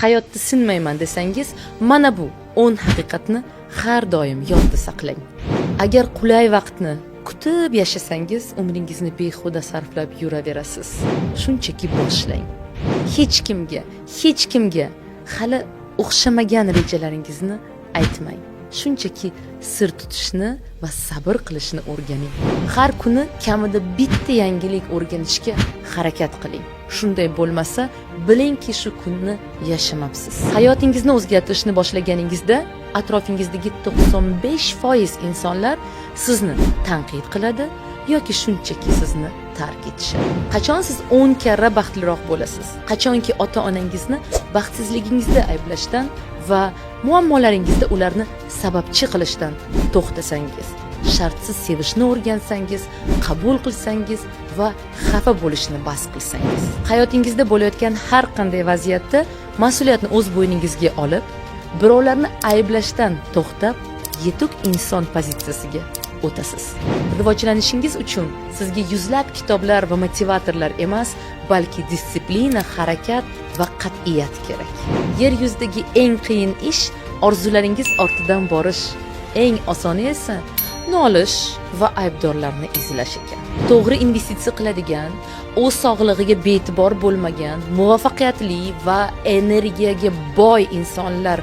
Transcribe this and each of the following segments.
Hayotda sinmayman desangiz, mana bu 10 haqiqatni har doim yodda saqlang. Agar qulay vaqtni kutib yashasangiz, umringizni behuda sarflab yuraverasiz. Shunchaki boshlang. Hech kimga, hech kimga hali o'xshamagan rejalaringizni aytmang. Shunchaki sir tutishni va sabr qilishni o'rganing. Har kuni kamida bitta yangilik o'rganishga harakat qiling. Shunday bo'lmasa, bilingki, shu kunni yashamabsiz. Hayotingizni o'zgartirishni boshlaganingizda atrofingizdagi 95% insonlar sizni tanqid qiladi yoki shunchaki sizni tark etishadi. Qachon siz 10 karra baxtliroq bo'lasiz? Qachonki ota-onangizni baxtsizligingizda ayblashdan va muammolaringizda ularni sababchi qilishdan to'xtasangiz, shartsiz sevishni o'rgansangiz, qabul qilsangiz va xafa bo'lishni bas qilsangiz. Hayotingizda bo'layotgan har qanday vaziyatda mas'uliyatni o'z bo'yningizga olib, birovlarni ayblashdan to'xtab, yetuk inson pozitsiyasiga o'tasiz. Rivojlanishingiz uchun sizga yuzlab kitoblar va motivatorlar emas, balki дисциплина, harakat va qat'iyat kerak. Yer yuzidagi eng qiyin ish orzularingiz ortidan borish. Eng osoni esa nolish va aybdorlarni izlash ekan. To'g'ri investitsiya qiladigan, o'z sog'lig'iga bee'tibor bo'lmagan, muvaffaqiyatli va energiyaga boy insonlar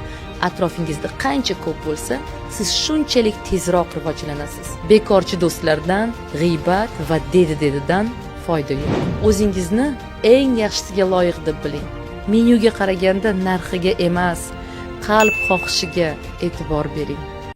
atrofingizda qancha ko'p bo'lsa, siz shunchalik tezroq rivojlanasiz. Bekorchi do'stlardan, g'iybat va dedi-dedidan foyda yo'q. O'zingizni eng yaxshisiga loyiq deb biling. Menyuga qaraganda narxiga emas, qalb xohishiga e'tibor bering.